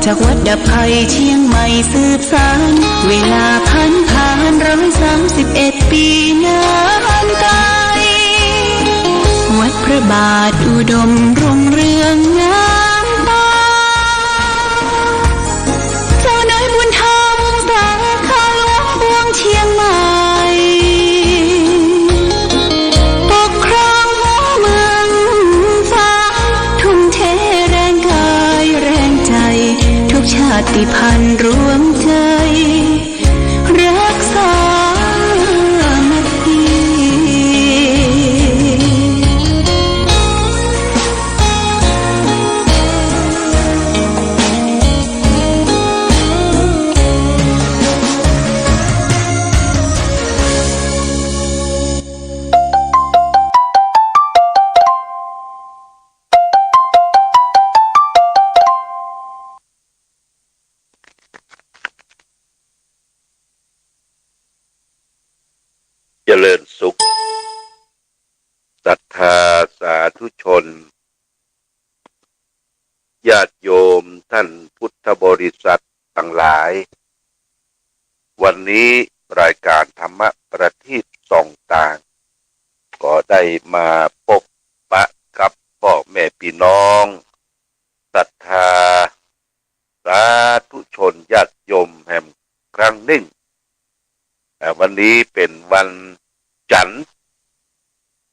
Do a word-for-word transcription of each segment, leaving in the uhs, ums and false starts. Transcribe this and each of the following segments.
จากวัดดับภัยเชียงใหม่สืบสาน เวลาผ่านผ่านร้อยสามสิบเอ็ดปีนานไกล วัดพระบาทอุดมรุ่งเรืองงามตา เจ้าน้อยบุญธรรมสาขาหลวงเชียงใหม่ ปกครองหัวเมืองฟ้า ทุ่มเทแรงกายแรงใจ ทุกชาติพันธุ์รวมใจ รักสามัคคี เจริญสุข ศรัทธาสาธุชน ญาติโยมท่านพุทธบริษัทตังหลาย วันนี้รายการธรรมประทีปส่องตาง ก็ได้มาปบปะกับป้อแม่ปี้น้อง ศรัทธาสาธุชนญาติโยมแหมครั้งนึ่ง อ่า วันนี้เป๋นวันจันทร์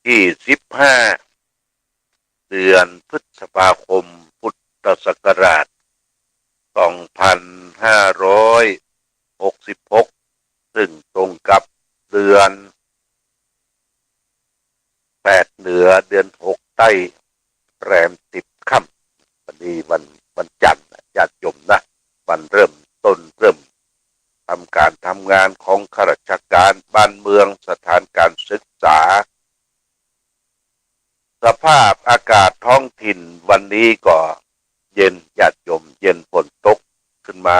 ตี้สิบห้า เดือนพฤษภาคม พุทธศักราช สองพันห้าร้อยหกสิบหก ซึ่งตรงกับเดือน แปดเหนือเดือนหกใต้แรมสิบค่ำ วันนี้วัน วันจันทร์นะ ญาติโยมนะ วันเริ่มต้นเริ่มทำการทำงานของข้าราชการบ้านเมือง สถานการศึกษา สภาพอากาศท้องถิ่นวันนี้ก็เย็น ญาติโยม เย็น ฝนตกขึ้นมา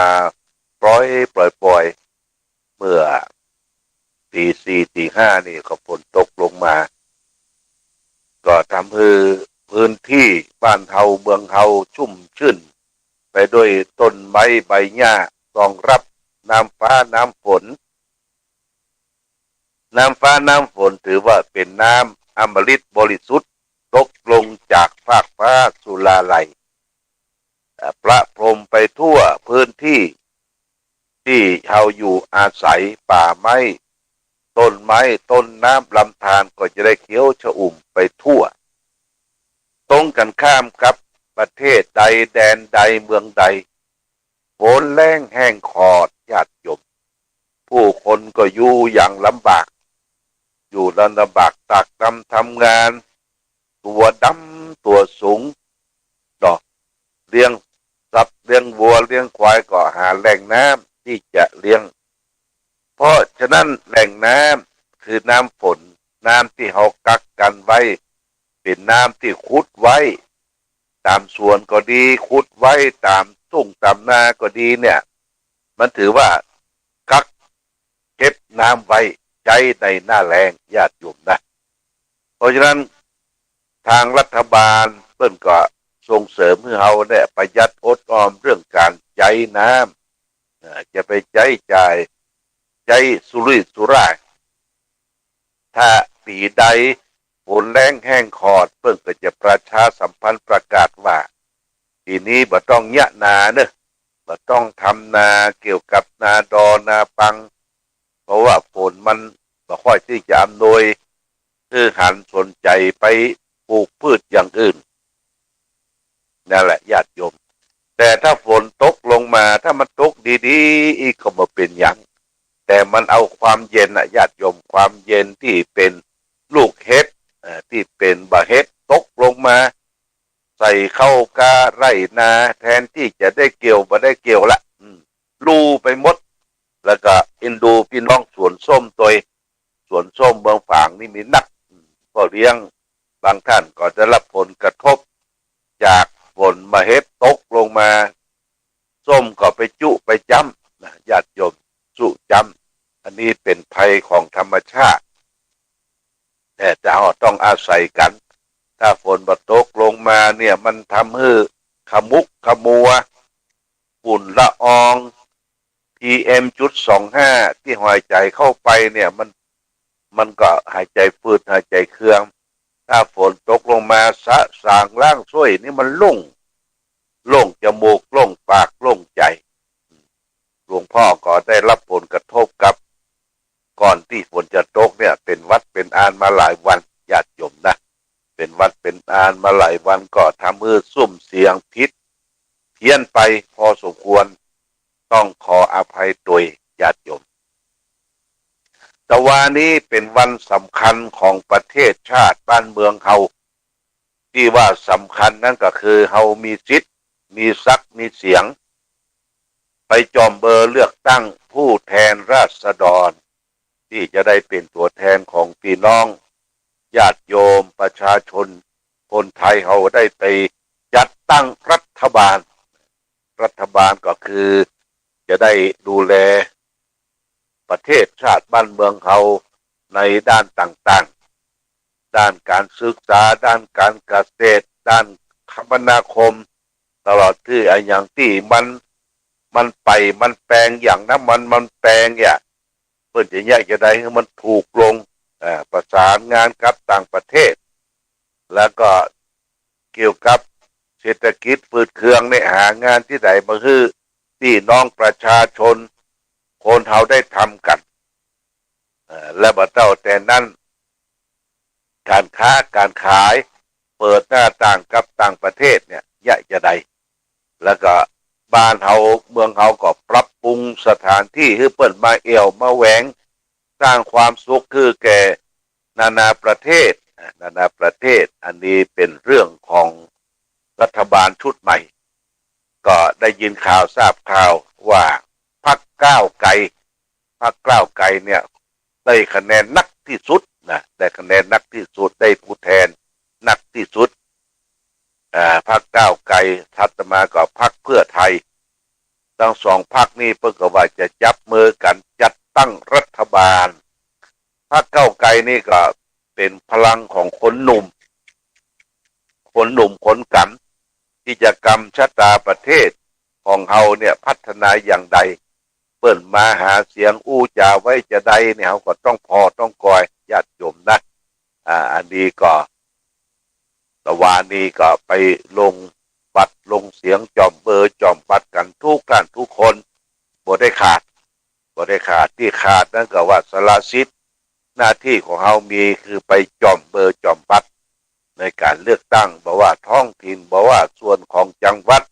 ปรอยๆ เมื่อตีสี่ตีห้านี่ก็ฝนตกลงมา ก็ทำหื้อพื้นตี้บ้านเฮาเมืองเฮาชุ่มชื่นไปด้วยต้นไม้ใบหญ้ารองรับน้ำฟ้าน้ำฝน น้ำฟ้าน้ำฝนถือว่าเป๋นน้ำอมฤตบริสุทธิ์ ตกลงจากฟากฟ้าสุราลัย เอ่อ ประพรมไปทั่วพื้นตี้ ตี้เฮาอยู่อาศัย ป่าไม้ ต้นไม้ ต้นน้ำ ลำธารก็จะได้เขียวชอุ่มไปทั่ว ตรงกันข้ามกับประเทศใด แดนใด เมืองใด ฝนแล้งแห้งขอด ญาติโยม ผู้คนก็อยู่อย่างลำบาก อยู่ลำบาก ตากตำทำงาน ตั๋วดำตั๋วสูงเนาะ เลี้ยงสัตว์เลี้ยงวัวเลี้ยงควายก็หาแหล่งน้ำตี้จะเลี้ยง เพราะฉะนั้นแหล่งน้ำคือน้ำฝน น้ำตี้เฮากักกั๋นไว้ เป๋นน้ำตี้ขุดไว้ ต๋ามสวนก็ดี ขุดไว้ต๋ามทุ่งต๋ามนาก็ดีเนี่ย มันถือว่ากักเก็บน้ำไว้ใจ๊ในหน้าแล้ง ญาติโยมนะ เพราะฉะนั้นทางรัฐบาลเปิ้นก็ส่งเสริมหื้อเฮาเนี่ยประหยัดอดออมเรื่องก๋านใจ๊น้ำ เอ่อ จะไปใจ๊จ่าย ใจ๊สุรุ่ยสุร่าย ถ้าปี๋ใดฝนแล้งแห้งขอด เปิ้นก็จะประชาสัมพันธ์ประกาศว่า ปี๋นี้บ่ต้องเยียะนาเนาะ บ่ต้องทำนาเกี่ยวกับนาดอนาปัง เพราะว่าฝนมันบ่ค่อยตี้จะอำนวย หื้อหันสนใจ๋ไปปลูกพืชอย่างอื่น นั่นแหละญาติโยม แต่ถ้าฝนตกลงมา ถ้ามันตกดีๆ อีกก็บ่เป๋นหยัง แต่มันเอาความเย็นน่ะญาติโยม ความเย็นตี้เป๋นลูกเห็บ เอ่อ ตี้เป๋นบ่าเห็บตกลงมา ใส่เข้ากาไร่นา แทนตี้จะได้เกี่ยวบ่ได้เกี่ยวละ อืม ลู่ไปหมด แล้วก็เอ็นดูปี้น้องสวนส้มตวย สวนส้มเมืองฝางนี่มีนัก อืม พ่อเลี้ยงบางท่านก็ได้รับผลกระทบจากฝนบ่าเห็บตกลงมา ส้มก็ไปจุไปจ๊ำนะ ญาติโยม จุจ๊ำ อันนี้เป๋นภัยของธรรมชาติ แต่เฮาต้องอาศัยกั๋น ถ้าฝนบ่ตกลงมาเนี่ย มันทำหื้อขมุกขมัว ฝุ่นละออง PM จุดสองห้า ตี้หายใจ๋เข้าไปเนี่ย มัน มันก็หายใจ๋ฝืดหายใจ๋เคือง ถ้าฝนตกลงมาสะสางล้างส้วยนี่มันโล่ง โล่งจมูก โล่งปาก โล่งใจ๋ หลวงพ่อก็ได้รับผลกระทบกับ ก่อนตี้ฝนจะตกเนี่ย เป๋นหวัดเป๋นอานมาหลายวัน ญาติโยมนะ เป๋นหวัดเป๋นอานมาหลายวัน ก็ทำหื้อซุ่มเสียงผิดเพี้ยนไปพอสมควร ต้องขออภัยตวย ญาติโยม แต่ว่านี้เป๋นวันสำคัญของประเทศชาติบ้านเมืองเฮา ตี้ว่าสำคัญนั้นก็คือเฮามีสิทธิ์ มีศักดิ์ มีเสียง ไปจ่อมเบอร์เลือกตั้งผู้แทนราษฎร ตี้จะได้เป๋นตั๋วแทนของปี้น้อง ญาติโยม ประชาชน คนไทยเฮาได้ไปจัดตั้งรัฐบาล รัฐบาลก็คือจะได้ดูแลประเทศชาติบ้านเมืองเฮาในด้านต่างๆ ด้านก๋านศึกษา ด้านก๋านเกษตร ด้านคมนาคม ตลอดเตื้ออะหยังตี้มัน มันไป มันแปง อย่างน้ำมัน มันแปงเนี่ย เปิ้นจะเยียะจะใดหื้อมันถูกลง อ่า ประสานงานกับต่างประเทศ แล้วก็เกี่ยวกับเศรษฐกิจฝืดเคืองเนี่ย หางานตี้ใดมาหื้อปี้น้องประชาชน คนเฮาได้ทำกั๋น เอ่อ และบ่เต้าแต่นั้น ก๋านค้าก๋านขาย เปิดหน้าต่างกับต่างประเทศเนี่ย เยียะจะใด แล้วก็บ้านเฮาเมืองเฮาก็ปรับปรุงสถานตี้หื้อเปิ้นมาแอ่วมาแหวง สร้างความสุขหื้อแก่นานาประเทศ อ่า นานาประเทศ อันนี้เป๋นเรื่องของรัฐบาลชุดใหม่ ก็ได้ยินข่าวทราบข่าวว่าพรรคก้าวไกล พรรคก้าวไกลเนี่ยได้คะแนนนักตี้สุดนะ ได้คะแนนนักตี้สุด ได้ผู้แทนนักตี้สุด อ่า พรรคก้าวไกล ถัดมาก็พรรคเพื่อไทย ตึงสองพรรคนี้เปิ้นก็ว่าจะจับมือกั๋นจัดตั้งรัฐบาล พรรคก้าวไกลนี่ก็เป๋นพลังของคนหนุ่ม คนหนุ่มคนก๋ำ ตี้จะก๋ำชะตาประเทศของเฮาเนี่ยพัฒนาอย่างใด เปิ้นมาหาเสียงอู้จ๋าไว้จะใดเนี่ย เฮาก็ต้องผ่อต้องกอย ญาติโยมนะ อ่า อันนี้ก็ แต่ว่านี้ก็ไปลงบัตรลงเสียงจ่อมเบอร์จ่อมบัตรกั๋นกู้ต้านกู้คน บ่ได้ขาด บ่ได้ขาด ตี้ขาดนั้นก็ว่าสละสิทธิ์ หน้าตี้ของเฮามีคือไปจ่อมเบอร์จ่อมบัตรในก๋านเลือกตั้ง บ่ว่าท้องถิ่น บ่ว่าส่วนของจังหวัด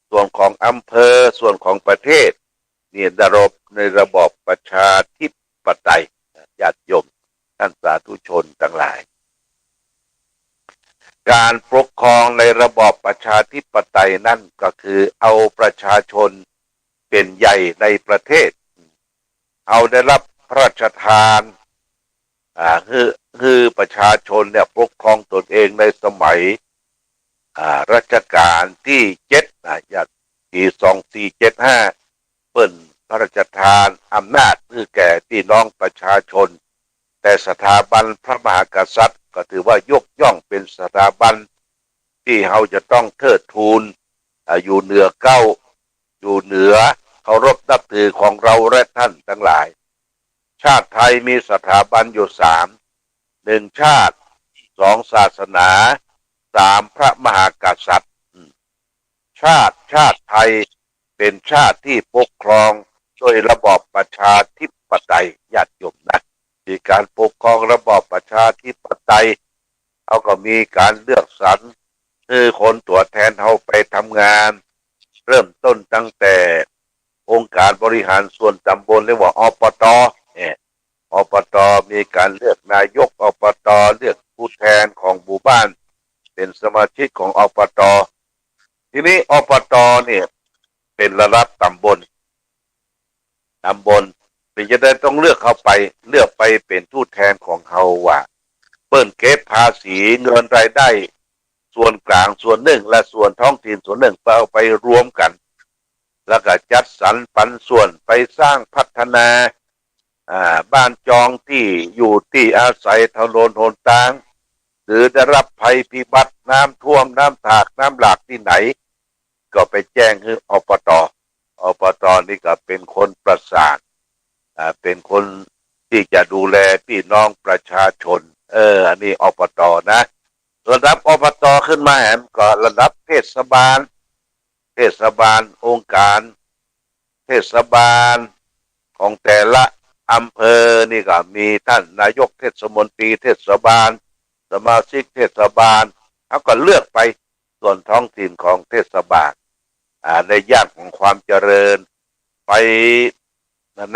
ส่วนของอำเภอ ส่วนของประเทศ นี่ระบบ ในระบอบประชาธิปไตย ญาติโยม ต้านสาธุชนตังหลาย ก๋านปกครองในระบอบประชาธิปไตยนั้นก็คือเอาประชาชนเป๋นใหญ่ในประเทศ เฮาได้รับพระราชทาน อ่า หื้อ หื้อประชาชนเนี่ยปกครองตนเองในสมัย อ่า รัชกาลตี้เจ็ดนะ จากปีสองสี่เจ็ดห้า เปิ้นพระราชทานอำนาจหื้อแก่ปี้น้องประชาชน แต่สถาบันพระมหากษัตริย์ก็ถือว่ายกย่องเป๋นสถาบันตี้เฮาจะต้องเทิดทูน อ่า อยู่เหนือเก๊า อยู่เหนือเคารพนับถือของเราและท่านตังหลาย ชาติไทยมีสถาบันอยู่สาม หนึ่งชาติ สองศาสนา สามพระมหากษัตริย์ อืม ชาติ ชาติไทยเป๋นชาติตี้ปกครองโดยระบอบประชาธิปไตย ญาติโยมนะ มีก๋านปกครองระบอบประชาธิปไตย เฮาก็มีก๋านเลือกสรร หื้อคนตั๋วแทนเฮาไปทำงาน เริ่มต้นตั้งแต่องค์การบริหารส่วนตำบล เรียกว่า อปต. เนี่ย อปต. มีก๋านเลือกนายก อปต. เลือกผู้แทนของหมู่บ้าน เป๋นสมาชิกของ อปต. ทีนี้ อปต. เนี่ย เป๋นระดับตำบล ตำบล เป๋นจะได้ต้องเลือกเข้าไป เลือกไปเป๋นผู้แทนของเฮาว่า เปิ้นเก็บภาษีเงินรายได้ ส่วนก๋างส่วนนึ่ง และส่วนท้องถิ่นส่วนนึ่ง ไปเอาไปรวมกั๋น แล้วก็จัดสรรปันส่วนไปสร้างพัฒนา อ่า บ้านจองตี้อยู่ตี้อาศัย ถนนหนตาง หรือได้รับภัยพิบัติน้ำท่วม น้ำถาก น้ำหลากตี้ไหน ก็ไปแจ้งหื้อ อปต. อบต.นี่ก็เป๋นคนประสาน อ่า เป๋นคนตี้จะดูแลปี้น้องประชาชน เออ อันนี้ อบต.นะ ระดับ อบต.ขึ้นมาแหมก็ระดับเทศบาล เทศบาล องค์การเทศบาลของแต่ละอำเภอนี่ก็มีท่านนายกเทศมนตรีเทศบาล สมาชิกเทศบาล เขาก็เลือกไปส่วนท้องถิ่นของเทศบาล อ่า ในย่านของความเจริญ ไฟ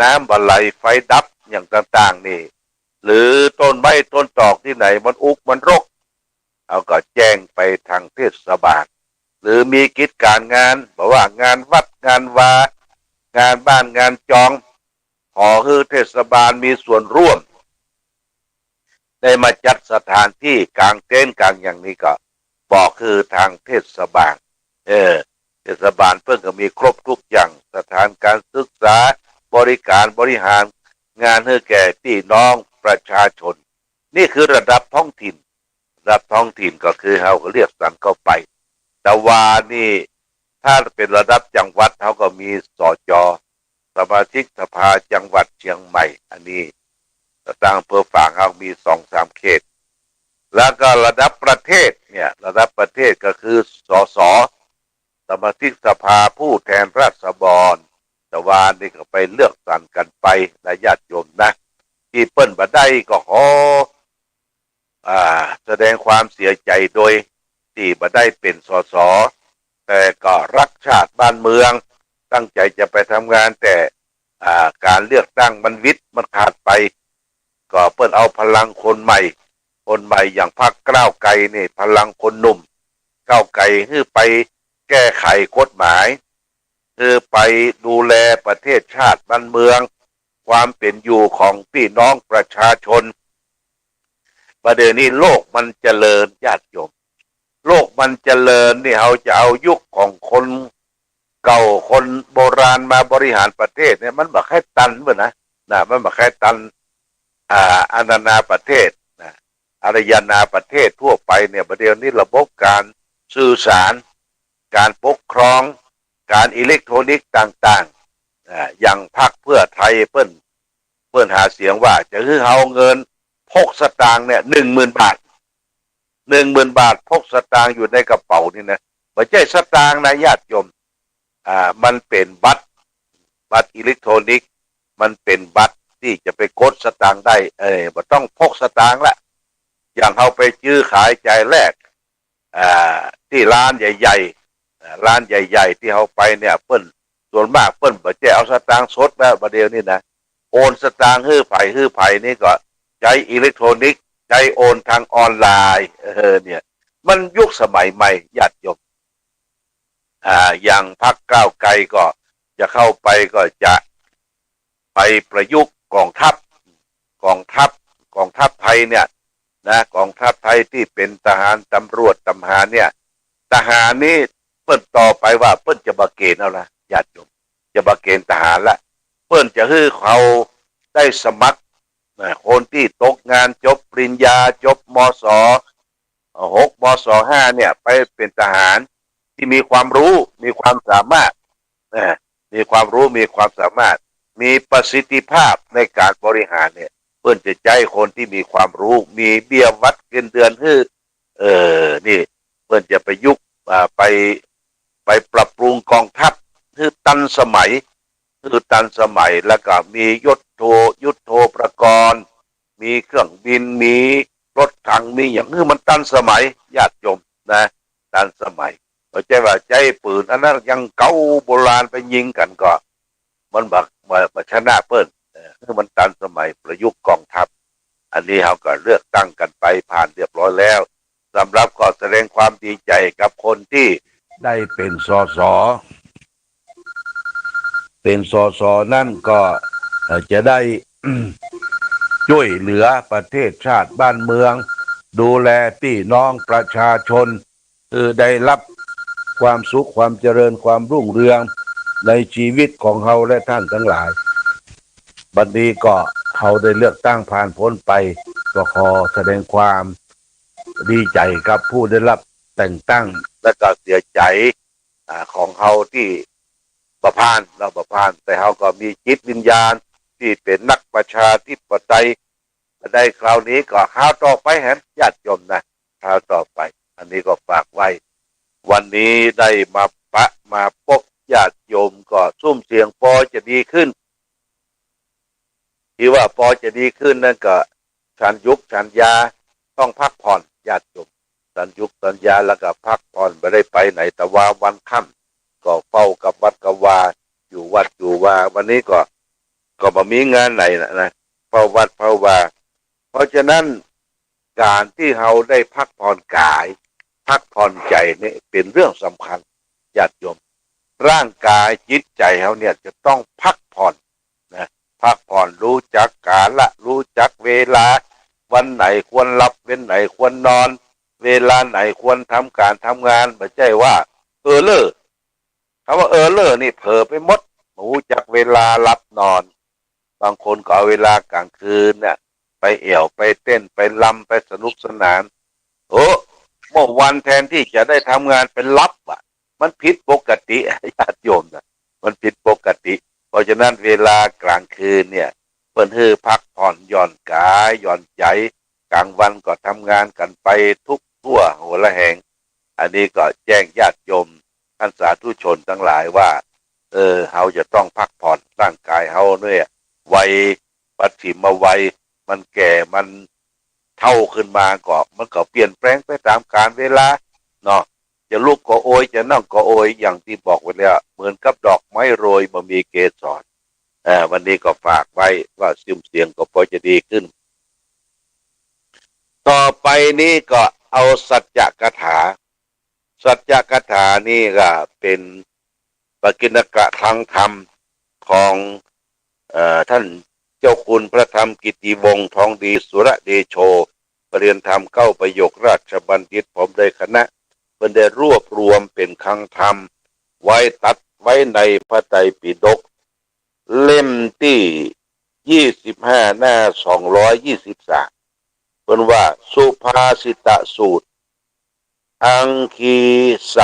น้ำบ่ไหล ไฟดับอย่างต่างๆ นี่ หรือต้นไม้ต้นตอกตี้ไหนมันอุกมันรก เขาก็แจ้งไปตางเทศบาล หรือมีกิจก๋านงาน บ่ว่างานวัดงานวา งานบ้านงานจอง ขอหื้อเทศบาลมีส่วนร่วม ได้มาจัดสถานตี้กางเต็นท์กางอย่างนี้ก็บอกหื้อตางเทศบาล เออ เทศบาลเปิ้นก็มีครบทุกอย่าง สถานการศึกษา บริการบริหารงานหื้อแก่ปี้น้องประชาชน นี่คือระดับท้องถิ่น ระดับท้องถิ่นก็คือเขาก็เลือกสรรเข้าไป แต่ว่านี่ถ้าเป๋นระดับจังหวัดเขาก็มี สจ. สมาชิกสภาจังหวัดเชียงใหม่ อันนี้ตางอำเภอฝางเขามีสองสามเขต แล้วก็ระดับประเทศเนี่ย ระดับประเทศก็คือ สส. สมาชิกสภาผู้แทนราษฎร แต่ว่านี่ก็ไปเลือกสรรกั๋นไปนะญาติโยมนะ ตี้เปิ้นบ่ได้ก็ขอ อ่า แสดงความเสียใจ๋โดยตี้บ่ได้เป๋น สส. แต่ก็ฮักชาติบ้านเมือง ตั้งใจ๋จะไปทำงาน แต่ อ่า ก๋านเลือกตั้งมันหวิดมันขาดไป ก็เปิ้นเอาพลังคนใหม่ คนใหม่อย่างพรรคก้าวไกลนี่ พลังคนหนุ่มก้าวไกล หื้อไปแก้ไขกฎหมาย หื้อไปดูแลประเทศชาติบ้านเมือง ความเป๋นอยู่ของปี้น้องประชาชน บ่าเดี่ยวนี้โลกมันเจริญญาติโยม โลกมันเจริญนี่ เขาจะเอายุคของคนเก่าคนโบราณมาบริหารประเทศเนี่ย มันบ่ใค่ตันเปิ้นนะ นะ มันบ่ใค่ตัน อ่า อาณาประเทศนะ อารยอาณาประเทศทั่วไปเนี่ย บ่าเดี่ยวนี้ระบบก๋านสื่อสาร ก๋านปกครอง ก๋านอิเล็กทรอนิกส์ต่างๆ อ่า อย่างพรรคเพื่อไทยเปิ้น เปิ้นหาเสียงว่าจะหื้อเอาเงินพกสตางค์เนี่ย หนึ่งหมื่นบาท หนึ่งหมื่นบาท พกสตางค์อยู่ในกระเป๋านี่นะ บ่ใจ้สตางค์นะญาติโยม อ่า มันเป๋นบัตร บัตรอิเล็กทรอนิกส์ มันเป๋นบัตรตี้จะไปกดสตางค์ได้ เออ บ่ต้องพกสตางค์ละ อย่างเฮาไปจื้อขายจ่ายแลก อ่า ตี้ร้านใหญ่ๆ อ่า ร้านใหญ่ๆ ตี้เฮาไปเนี่ย เปิ้น ส่วนมากเปิ้นบ่ใจ้เอาสตางค์สดแล้ว บ่าเดี่ยวนี้นะ โอนสตางค์หื้อใผหื้อใผนี่ก็ใจ๊อิเล็กทรอนิกส์ ใจ๊โอนตางออนไลน์ เออ เนี่ย มันยุคสมัยใหม่ญาติโยม อ่า อย่างพรรคก้าวไกลก็จะเข้าไปก็จะไปประยุกต์กองทัพ กองทัพ กองทัพไทยเนี่ยนะ กองทัพไทยตี้เป๋นทหารตำรวจตำหารเนี่ย ทหารนี่เปิ้นต่อไปว่าเปิ้นจะบ่เกณฑ์เอาละญาติโยม จะบ่เกณฑ์ทหารละ เปิ้นจะหื้อเขาได้สมัครนะ คนตี้ตกงานจบปริญญา จบ มส หก มส ห้า เนี่ย ไปเป๋นทหารตี้มีความรู้ มีความสามารถนะ มีความรู้ มีความสามารถ มีประสิทธิภาพในก๋านบริหารเนี่ย เปิ้นจะใจ๊คนตี้มีความรู้ มีเบี้ยหวัดเงินเดือนหื้อ เออ นี่ เปิ้นจะประยุกต์ อ่า ไป ไปปรับปรุงกองทัพหื้อตันสมัย หื้อตันสมัย แล้วก็มียศโท ยุทโธปกรณ์ มีเครื่องบิน มีรถถัง มีหยังหื้อมันตันสมัย ญาติโยมนะ ตันสมัย บ่ใจ้ว่าใจ๊ปืนอันนั้นยังเก่าโบราณไปยิงกั๋นก็ มันบ่ บ่ บ่ชนะเปิ้น เออ หื้อมันตันสมัย ประยุกต์กองทัพ อันนี้เฮาก็เลือกตั้งกั๋นไปผ่านเรียบร้อยแล้ว สำหรับก็แสดงความดีใจ๋กับคนตี้ได้เป๋น สส เป๋น สส นั้นก็ เอ่อ จะได้ จ้วยเหลือประเทศชาติบ้านเมือง ดูแลปี้น้องประชาชน คือได้ฮับความสุข ความเจริญ ความรุ่งเรืองในชีวิตของเฮาและต้านตังหลาย บัดนี้ก็เฮาได้เลือกตั้งผ่านป๊นไป ก็ขอแสดงความดีใจ๋กับผู้ได้ฮับแต่งตั้ง และก็เสียใจ๋ อ่า ของเฮาตี้ บ่ผ่าน ลาวบ่ผ่าน แต่เฮาก็มีจิตวิญญาณตี้เป๋นนักประชาธิปไตย ได้คราวนี้ก็คราวต่อไปแหม ญาติโยมนะ คราวต่อไป อันนี้ก็ฝากไว้ วันนี้ได้มาปะมาปบญาติโยมก็ซุ่มเสียงปอจะดีขึ้น ตี้ว่าปอจะดีขึ้นนั้นก็ฉันยุกฉันยา ต้องพักผ่อน ญาติโยม ฉันยุกฉันยาแล้วก็พักผ่อน บ่ได้ไปไหน แต่ว่าวันค่ำก็เฝ้ากับวัดกับวา อยู่วัดอยู่วา วันนี้ก็ ก็บ่มีงานไหนนะ นะ เฝ้าวัดเฝ้าวา เพราะฉะนั้น ก๋านตี้เฮาได้พักผ่อนกาย พักผ่อนใจ๋นี่เป๋นเรื่องสำคัญ ญาติโยม ร่างกายจิตใจ๋เฮาเนี่ยจะต้องพักผ่อนนะ พักผ่อน ฮู้จักกาละ ฮู้จักเวลา วันไหนควรหลับ วันไหนควรนอน เวลาไหนควรทำก๋านทำงาน บ่ใจ้ว่าเออเล่อ คำว่าเออเล่อนี่เผลอไปหมด บ่ฮู้จักเวลาหลับนอน บางคนก็เอาเวลากลางคืนเนี่ย ไปแอ่ว ไปเต้น ไปรำ ไปสนุกสนาน โอ้ เมื่อวันแทนตี้จะได้ทำงานไปหลับอะ มันผิดปกติ ญาติโยมนะ มันผิดปกติ เพราะฉะนั้นเวลากลางคืนเนี่ย เปิ้นหื้อพักผ่อนหย่อนกายหย่อนใจ๋ กลางวันก็ทำงานกั๋นไปทุกทั่วหัวระแหง อันนี้ก็แจ้งญาติโยม ท่านสาธุชนตังหลายว่า เออ เฮาจะต้องพักผ่อน ร่างกายเฮาเนี่ย วัยปฐมวัย มันแก่ มันเฒ่าขึ้นมาก็ มันก็เปลี่ยนแปลงไปต๋ามกาลเวลาเนาะ จะลุกก็โอย จะนั่งก็โอย อย่างตี้บอกไว้แล้ว เหมือนกับดอกไม้โรยบ่มีเกสร เอ่อ วันนี้ก็ฝากไว้ว่าซุ่มเสียงก็ปอจะดีขึ้น ต่อไปนี้ก็เอาสัจจคาถา สัจจคาถานี่ก็เป๋นปกิณกคลังธรรมของ เอ่อ ท่านเจ้าคุณพระธรรมกิตติวงศ์ ทองดีสุรเดโช ปริญญาธรรมเก้าประโยค ราชบัณฑิต พร้อมด้วยคณะ เปิ้นได้รวบรวมเป๋นคลังธรรม ไว้ตัดไว้ในพระไตรปิฎก เล่มตี้ยี่สิบห้า หน้าสองร้อยยี่สิบสาม เปิ้นว่าสุภาษิตสูตร อังคีส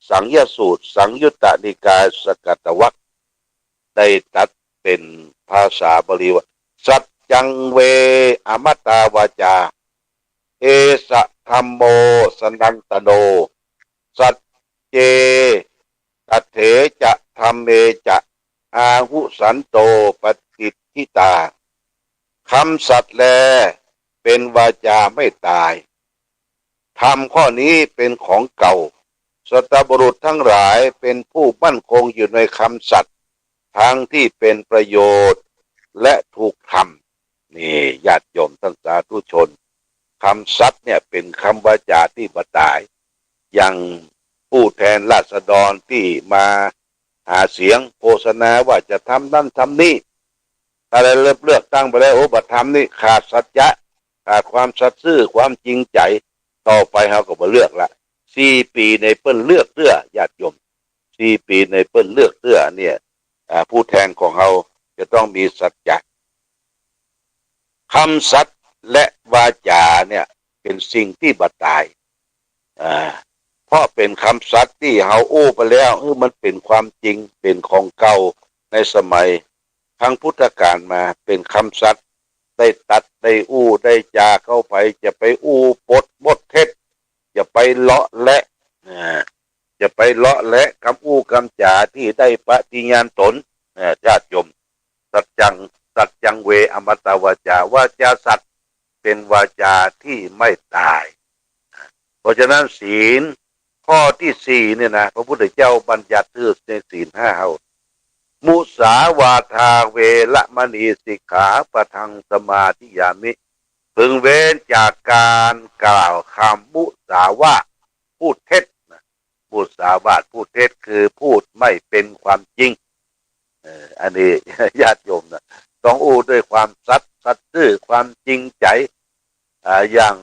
สังยสูตร สังยุตตนิกายสกัตตวรรค ได้ตัดเป๋นภาษาบาลีว่า สัจจังเว อมตาวาจา เอสะธัมโม สนันตโน สัจเจ ตถเถจะ ธัมเมจะ อาหุสันโต ปฏิฏฐิตา คำสัตย์แล เป๋นวาจาไม่ตาย ธรรมข้อนี้เป๋นของเก่า สัตบุรุษทั้งหลายเป๋นผู้มั่นคงอยู่ในคำสัตย์ ทั้งที่เป๋นประโยชน์และถูกธรรม นี่ ญาติโยมท่านสาธุชน คำสัตย์เนี่ยเป๋นคำวาจาตี้บ่ต๋าย อย่างผู้แทนราษฎรตี้มาหาเสียงโฆษณาว่าจะทำนั้นทำนี่ ถ้าได้รับเลือกตั้งไปแล้ว โอ้ บ่ทำนี่ ขาดสัจจะ ขาดความสัตย์ซื่อ ความจริงใจ๋ ต่อไปเฮาก็บ่เลือกละ สี่ปี๋นี่เปิ้นเลือกเตื้อ ญาติโยม สี่ปี๋นี่เปิ้นเลือกเตื้อเนี่ย อ่า ผู้แทนของเฮาจะต้องมีสัจจะ คำสัตย์และวาจาเนี่ยเป๋นสิ่งตี้บ่ต๋าย อ่า เพราะเป๋นคำสัตย์ตี้เฮาอู้ไปแล้ว เออ มันเป๋นความจริง เป๋นของเก่าในสมัยครั้งพุทธกาลมา เป๋นคำสัตย์ ได้ตรัส ได้อู้ ได้จาเข้าไป จะไปอู้ปดมดเท็จ จะไปเลาะแหละ อ่า จะไปเลาะแหละกำอู้กำจ๋าตี้ได้ปฏิญาณต๋น อ่า ญาติโยม สัจจัง สัจจังเว อมตาวาจา วาจาสัตย์เป๋นวาจาตี้ไม่ต๋าย เพราะฉะนั้นศีลข้อตี้สี่เนี่ยนะ พระพุทธเจ้าบัญญัติไว้ในศีลห้าเฮา มุสาวาทาเวระมณีสิกขาปะทังสมาธิยามิ พึงเว้นจากการกล่าวคำมุสาวาท พูดเท็จนะ มุสาวาท พูดเท็จ คือพูดไม่เป็นความจริง เออ อันนี้ ญาติโยมนะ ต้องอู้ด้วยความสัตย์ สัตย์ซื่อ ความจริงใจ๋ อ่า อย่าง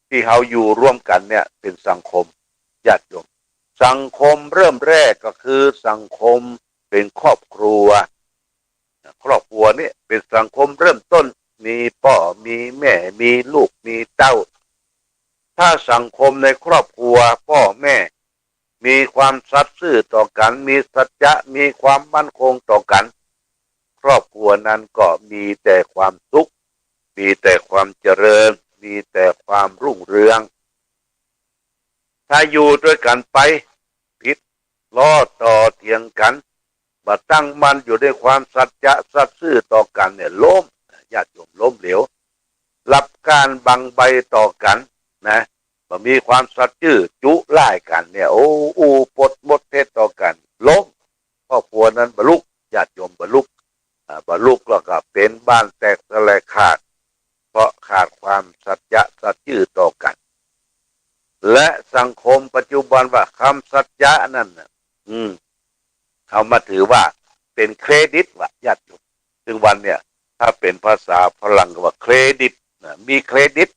ตี้เฮาอยู่ร่วมกั๋นเนี่ยเป๋นสังคม ญาติโยม สังคมเริ่มแรกก็คือสังคมเป๋นครอบครัว ครอบครัวนี่เป๋นสังคมเริ่มต้น มีป้อ มีแม่ มีลูก มีเต้า ถ้าสังคมในครอบครัว ป้อแม่ มีความสัตย์ซื่อต่อกั๋น มีสัจจะ มีความมั่นคงต่อกั๋น ครอบครัวนั้นก็มีแต่ความสุข มีแต่ความเจริญ มีแต่ความรุ่งเรือง ถ้าอยู่ตวยกั๋นไป ผิดลอต่อเถียงกั๋น บ่ตั้งมั่นอยู่ในความสัจจะสัตย์ซื่อต่อกั๋นเนี่ย ล้ม ญาติโยม ล้มเหลว ลับก้านบังใบต่อกั๋นนะ บ่มีความสัตย์ซื่อจุร้ายกั๋นเนี่ย โอ้ อู้ปดมดเท็จต่อกั๋น ล้ม ครอบครัวนั้นบ่ลุก ญาติโยม บ่ลุก อ่า บ่ลุกแล้วก็เป๋นบ้านแตกสะแหลกขาด เพราะขาดความสัจจะสัตย์ซื่อต่อกั๋น และสังคมปัจจุบันว่าคำสัจจะนั้นน่ะ อืม เขามาถือว่าเป๋นเครดิตว่ะ ญาติโยม ซึ่งวันเนี่ย ถ้าเป๋นภาษาฝรั่งก็ว่าเครดิตนะ มีเครดิต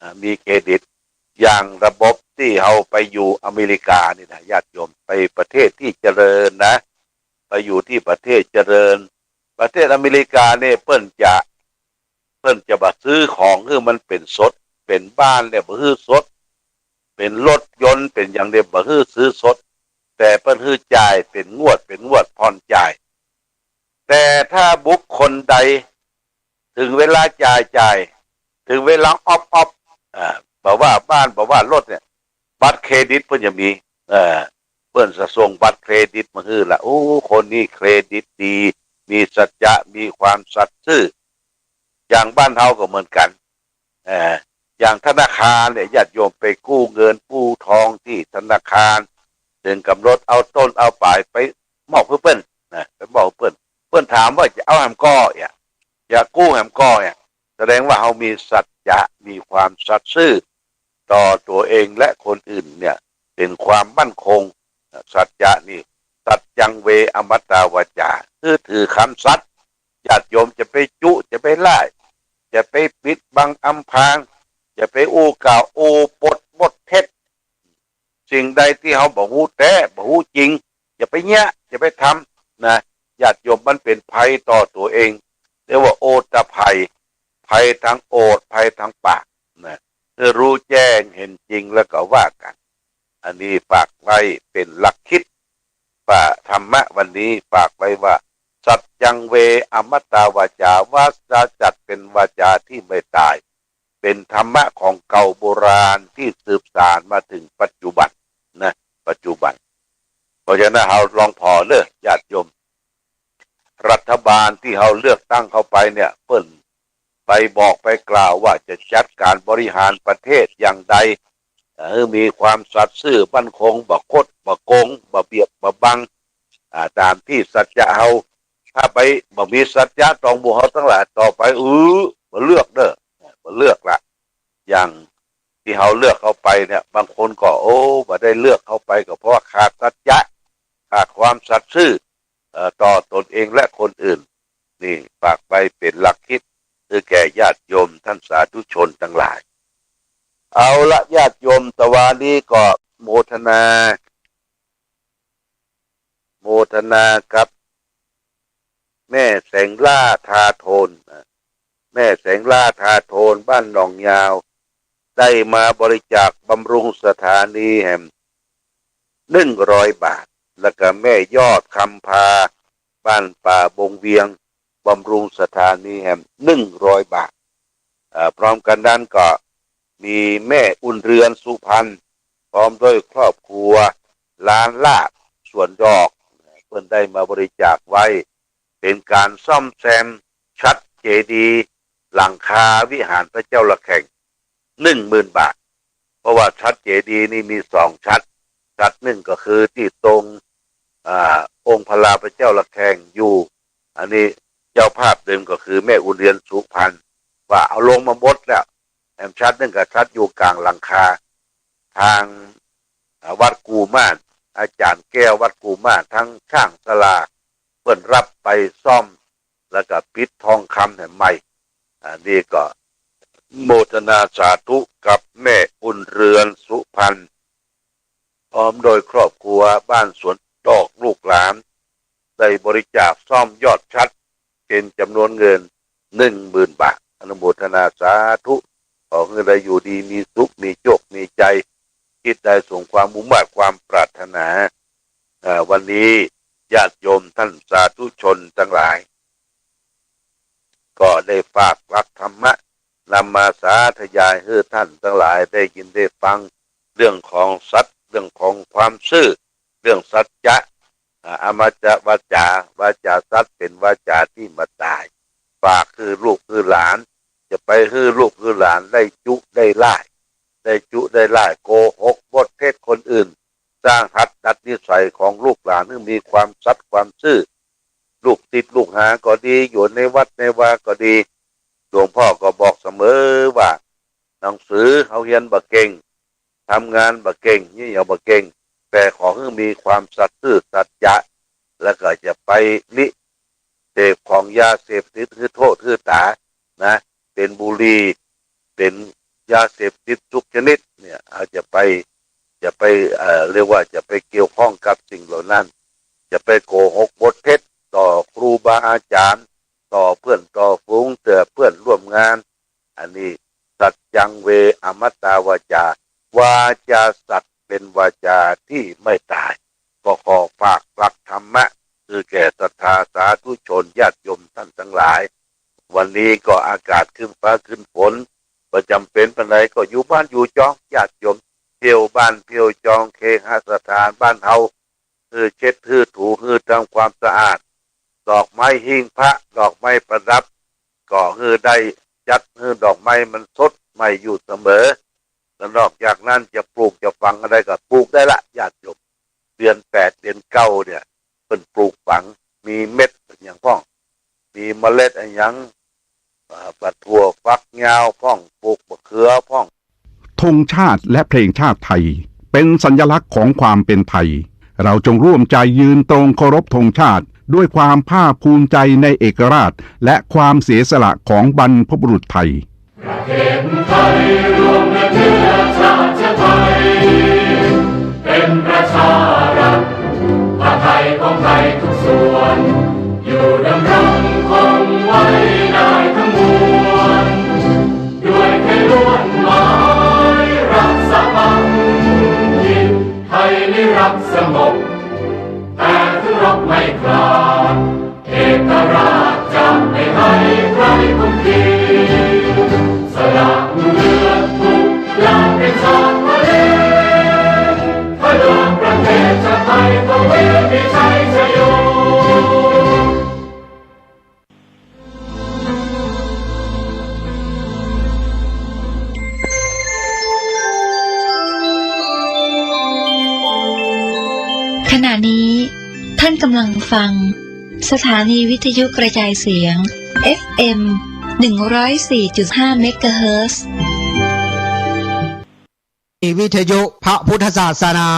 อ่า มีเครดิต อย่างระบบตี้เฮาไปอยู่อเมริกานี่นะ ญาติโยม ไปประเทศที่เจริญนะ ไปอยู่ที่ประเทศเจริญ ประเทศอเมริกาเนี่ย เปิ้นจะ เปิ้นจะบ่ซื้อของหื้อมันเป๋นสด เป๋นบ้านเนี่ยบ่หื้อสด เป๋นรถยนต์ เป๋นหยังเนี่ยบ่หื้อซื้อสด แต่เปิ้นหื้อจ่ายเป๋นงวด เป๋นงวดผ่อนจ่าย แต่ถ้าบุคคลใด เถิงเวลาจ่ายจ่าย เถิงเวลาออฟออฟ อ่า บ่ว่าบ้าน บ่ว่ารถเนี่ย บัตรเครดิตเปิ้นจะมี เออ เปิ้นจะส่งบัตรเครดิตมาหื้อละ โอ้ คนนี้เครดิตดี มีสัจจะ มีความสัตย์ซื่อ อย่างบ้านเฮาก็เหมือนกั๋น เออ อย่างธนาคารเนี่ย ญาติโยมไปกู้เงินกู้ทองตี้ธนาคาร เถิงก๋ำหนดเอาต้นเอาป๋ายไปมอบหื้อเปิ้นนะ ไปมอบหื้อเปิ้น เปิ้นถามว่าจะเอาแหมก่อเนี่ย จะกู้แหมก่อเนี่ย แสดงว่าเฮามีสัจจะ มีความสัตย์ซื่อต่อตั๋วเองและคนอื่นเนี่ย เป๋นความมั่นคง สัจจะนี่ สัจจังเว อมัตตาวาจา คือถือคำสัตย์ ญาติโยม จะไปจุ จะไปร้าย จะไปปิดบังอำพราง จะไปอู้กล่าวอู้ปดมดเท็จ สิ่งใดตี้เฮาบ่ฮู้แต๊ บ่ฮู้จริง อย่าไปเยียะ อย่าไปทำนะ ญาติโยม มันเป๋นภัยต่อตั๋วเอง เรียกว่าโอตภัย ภัยตางโอษ ภัยตางปากนะ หื้อฮู้แจ้งเห็นจริงแล้วก็ว่ากั๋น อันนี้ฝากไว้เป๋นหลักคิด ว่าธรรมะวันนี้ฝากไว้ว่า สัจจังเว อมัตตาวาจา วาจาสัตย์เป๋นวาจาที่ไม่ตาย เป๋นธรรมะของเก่าโบราณตี้สืบสานมาเถิงปัจจุบันนะ ปัจจุบัน เพราะฉะนั้นเฮาลองผ่อเน่อ ญาติโยม รัฐบาลตี้เฮาเลือกตั้งเข้าไปเนี่ย เปิ้นไปบอกไปกล่าวว่าจะจัดก๋านบริหารประเทศอย่างใด เออ มีความสัตย์ซื่อมั่นคง บ่คดบ่โกง บ่เบียดบ่บัง อ่า ต๋ามตี้สัจจะเฮา ถ้าไปบ่มีสัจจะตองหมู่เฮาตังหลาย ต่อไป อือ บ่เลือกเน่อ บ่เลือกละ อย่างตี้เฮาเลือกเข้าไปเนี่ย บางคนก็ โอ้ บ่ได้เลือกเข้าไปก็เพราะว่าขาดสัจจะ ขาดความสัตย์ซื่อ เอ่อ ต่อตนเองและคนอื่น นี่ฝากไว้เป๋นหลักคิด หื้อแก่ญาติโยมต้านสาธุชนตังหลาย เอาละ ญาติโยม ตะวานี้ก็โมทนา โมทนากับแม่แสงล่าทาโทน แม่แสงล่าทาโทน บ้านหนองยาว ได้มาบริจาคบำรุงสถานีแหม หนึ่งร้อยบาท แล้วก็แม่ยอดคำพา บ้านป่าบงเวียง บำรุงสถานีแหม หนึ่งร้อยบาท เอ่อ พร้อมกั๋นนั้นก็มีแม่อุ่นเรือนสุพรรณ พร้อมด้วยครอบครัว ร้านลาบสวนดอก เปิ้นได้มาบริจาคไว้ เป๋นก๋านซ่อมแซมฉัตรเจดีย์หลังคาวิหารพระเจ้าระแฆง หนึ่งหมื่นบาท เพราะว่าฉัตรเจดีย์นี่มีสองฉัตร ฉัตรนึ่งก็คือตี้ตรง อ่า องค์พระลาพระเจ้าระแฆงอยู่ อันนี้เจ้าภาพเดิมก็คือแม่อุ่นเรือนสุพรรณ ว่าเอาลงมาหมดแล้ว แหมฉัตรนึ่งก็ฉัตรอยู่ก๋างหลังคา ตาง อ่า วัดกู่ม่าน อาจ๋ารย์แก้ววัดกู่ม่าน ตังช่างสลา เปิ้นฮับไปซ่อม แล้วก็ปิดทองคำแหมใหม่ อันนี้ก็โมทนาสาธุกับแม่อุ่นเรือนสุพรรณ พร้อมโดยครอบครัว บ้านสวนดอก ลูกหลาน ได้บริจาคซ่อมยอดฉัตร เป๋นจ๋ำนวนเงิน หนึ่งหมื่นบาท อนุโมทนาสาธุ ขอหื้อได้อยู่ดีมีสุข มีโจค มีชัย จิตใดสมความมุ่งมาดความปรารถนา เอ่อ วันนี้ญาติโยมท่านสาธุชนตังหลาย ก็ได้ฝากหลักธรรมะนำมาสาธยายหื้อท่านตังหลายได้ยินได้ฟัง เรื่องของสัตย์ เรื่องของความซื่อ เรื่องสัจจะ อ่า อมตะวาจา วาจาสัตย์เป๋นวาจาตี้บ่ต๋าย ฝากหื้อลูกหื้อหลาน จะไปหื้อลูกหื้อหลานได้จุได้ล่าย ได้จุได้ล่าย โกหกบทเท็จคนอื่น สร้างหัดดัดนิสัยของลูกหลานหื้อมีความสัตย์ความซื่อ ลูกศิษย์ลูกหาก็ดี อยู่ในวัดในวาก็ดี หลวงพ่อก็บอกเสมอว่า หนังสือเฮาเฮียนบ่เก่ง ทำงานบ่เก่ง เยียะหยังบ่เก่ง แต่ขอหื้อมีความสัตย์ซื่อสัจจะ แล้วก็จะไปลิเสพของยาเสพติดหื้อโทษหื้อต๋านะ เป๋นบุหรี่ เป๋นยาเสพติดทุกชนิดเนี่ย เฮาจะไป จะไป เอ่อ เรียกว่าจะไปเกี่ยวข้องกับสิ่งเหล่านั้น จะไปโกหกบทเท็จต่อครูบาอาจารย์ ต่อเปื้อนต่อฝูง ต่อเปื้อนร่วมงาน อันนี้สัจจังเว อมตะวาจา วาจาสัตย์เป๋นวาจาตี้ไม่ต๋าย ก็ขอฝากหลักธรรมะ หื้อแก่ศรัทธาสาธุชนญาติโยมท่านตังหลาย วันนี้ก็อากาศครึ้มฟ้าครึ้มฝน บ่จ๋ำเป๋นปานใดก็อยู่บ้านอยู่จอง ญาติโยม เที่ยวบ้านเที่ยวจองเคหสถานบ้านเฮา หื้อเช็ดหื้อถูหื้อทำความสะอาด ดอกไม้หิ้งพระ ดอกไม้ประดับ ก็หื้อได้จัดหื้อดอกไม้มันสดใหม่อยู่เสมอ แล้วนอกจากนั้นจะปลูกจะฝังอะไรก็ปลูกได้ละ ญาติโยม เดือนแปดเดือนเก้าเนี่ย เปิ้นปลูกฝัง มีเม็ดอะหยังพ่อง มีเมล็ดอะหยัง อ่า บักถั่วฝักยาวพ่อง ปลูกบักเขือพ่อง ธงชาติและเพลงชาติไทย เป็นสัญลักษณ์ของความเป็นไทย เราจงร่วมใจยืนตรงเคารพธงชาติ ด้วยความภาคภูมิใจในเอกราช และความเสียสละของบรรพบุรุษไทย ประเทศไทยรวมและเชื้อชาติไทย เป็นประชารัฐ ผ้าไทยของไทยทุกส่วน อยู่ดำรงคงไว้ได้ทั้งมวล ด้วยแค่ลวดหมายรักษาบัณฑิต ไทยนิรักสงบ แต่ถึงรบไม่กล้า เอกราชจะไม่ให้ใครคุมขีด สละเลือดทุกอย่างเป็นชาติทะเล เพื่อประเทศชาติไทยของเรามีชัยชโย ขณะนี้ท่านกำลังฟัง สถานีวิทยุกระจายเสียง เอฟเอ็ม หนึ่งร้อยสี่จุดห้า เมกะเฮิรตซ์ วิทยุพระพุทธศาสนา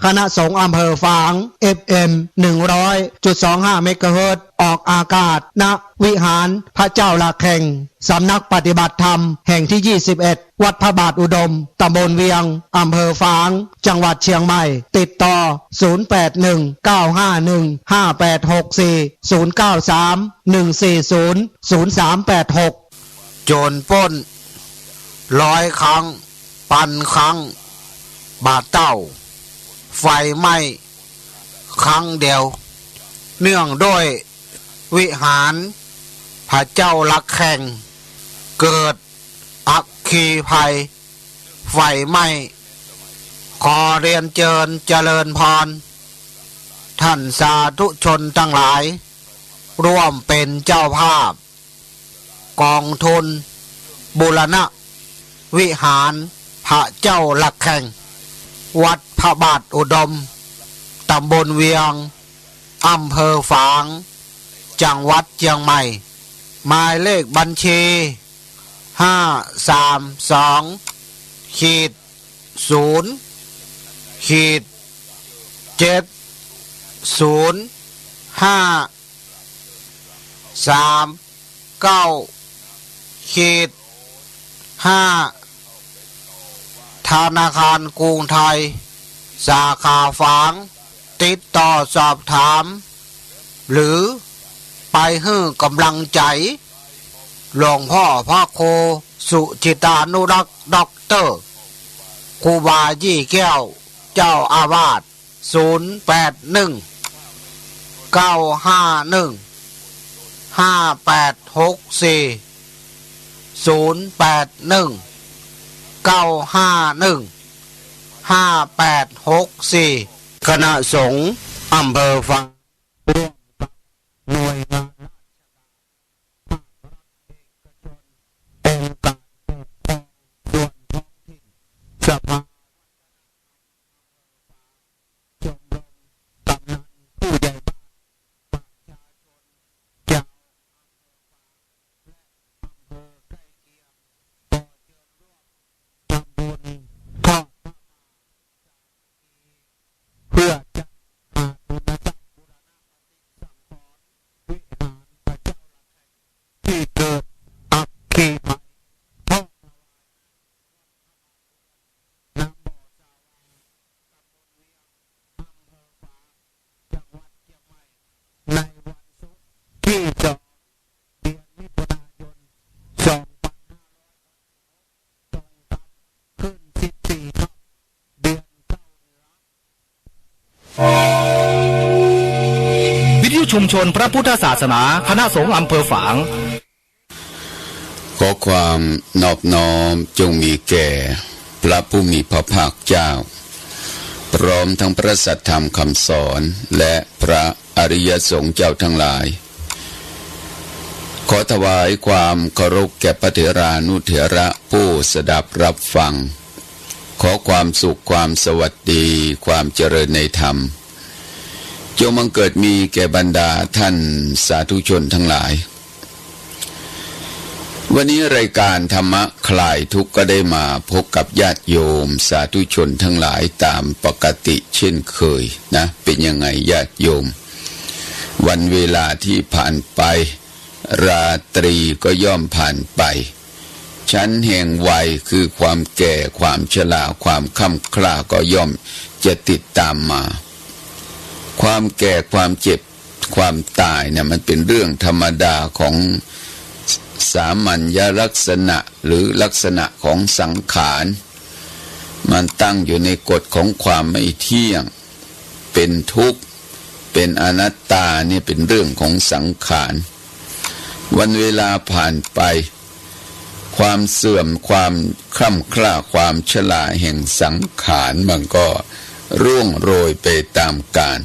คณะสงฆ์อำเภอฝาง เอฟเอ็ม หนึ่งร้อยจุดสองห้า เมกะเฮิรตซ์ ออกอากาศ ณ วิหารพระเจ้าหลักแข่ง สำนักปฏิบัติธรรมแห่งที่ ยี่สิบเอ็ด วัดพระบาทอุดม ตำบลเวียง อำเภอฝาง จังหวัดเชียงใหม่ ติดต่อ ศูนย์แปดหนึ่ง เก้าห้าหนึ่ง ห้าแปดหกสี่ ศูนย์เก้าสาม หนึ่งสี่ศูนย์ ศูนย์สามแปดหก โจรปล้นร้อยครั้ง ปันครั้งบ่เต้า ไฟไหม้ครั้งเดียว เนื่องด้วยวิหารพระเจ้าหลักแข่ง เกิดอัคคีภัย ไฟไหม้ ขอเรียนเจิญเจริญพร ท่านสาธุชนทั้งหลาย ร่วมเป็นเจ้าภาพ กองทุนบูรณะวิหารพระเจ้าหลักแข่ง วัดพระบาทอุดม ตำบลเวียง อำเภอฝาง จังหวัดเชียงใหม่ หมายเลขบัญชี ห้าสามสอง ขีด ศูนย์ ขีด เจ็ด ศูนย์ ห้า สาม เก้า ขีด ห้า ธนาคารกรุงไทย สาขาฝาง ติดต่อสอบถาม หรือไปหื้อกำลังใจ หลวงพ่อพระครูสุจิตานุรักษ์ ด็อกเตอร์ ครูบายี่แก้ว เจ้าอาวาส ศูนย์แปดหนึ่ง เก้าห้าหนึ่ง ห้าแปดหกสี่ ศูนย์แปดหนึ่ง เก้าห้าหนึ่ง ห้าแปดหกสี่ คณะสงฆ์อำเภอฝาง ร่วมกับหน่วยงานราชการ ภาครัฐ เอกชน องค์การปกครองส่วนท้องถิ่น สภาวัฒนธรรมอำเภอฝาง ชมรมกำนันผู้ใหญ่บ้าน ประชาชนชาวอำเภอฝาง และอำเภอใกล้เคียง ขอเชิญร่วมทำบุญทอดผ้าป่าสามัคคี เพื่อจัดหาทุนทรัพย์บูรณะปฏิสังขรณ์วิหารพระเจ้าระฆัง ที่เกิดอัคคีภัย ทอดถวายหน้าวัดธรรมบุรณะ น้ำบ่อสาวัง ตำบลเวียง อำเภอฝาง จังหวัดเชียงใหม่ ในวันศุกร์ที่สอง เดือนมิถุนายน สองพันห้าร้อยหกสิบหก ตรงกับขึ้นสิบสี่ค่ำ เดือนเก้าเหนือ วิทยุชุมชนพระพุทธศาสนา คณะสงฆ์อำเภอฝาง ขอความนอบน้อมจงมีแก่พระผู้มีพระภาคเจ้า พร้อมทั้งพระสัทธรรมคำสอน และพระอริยสงฆ์เจ้าทั้งหลาย ขอถวายความเคารพแก่พระเถรานุเถระผู้สดับรับฟัง ขอความสุขความสวัสดี ความเจริญในธรรม จงบังเกิดมีแก่บรรดาท่านสาธุชนทั้งหลาย วันนี้รายการธรรมะคลายทุกข์ก็ได้มาพบกับญาติโยมสาธุชนทั้งหลายตามปกติเช่นเคยนะ เป็นยังไงญาติโยม วันเวลาที่ผ่านไป ราตรีก็ย่อมผ่านไป ชั้นแห่งวัยคือความแก่ ความชรา ความคร่ำคร่าก็ย่อมจะติดตามมา ความแก่ ความเจ็บ ความตายเนี่ยมันเป็นเรื่องธรรมดาของสามัญลักษณะ หรือลักษณะของสังขาร มันตั้งอยู่ในกฎของความไม่เที่ยง เป็นทุกข์ เป็นอนัตตา เนี่ยเป็นเรื่องของสังขาร วันเวลาผ่านไป ความเสื่อม ความคร่ำคร่า ความชราแห่งสังขาร มันก็ร่วงโรยไปตามกาล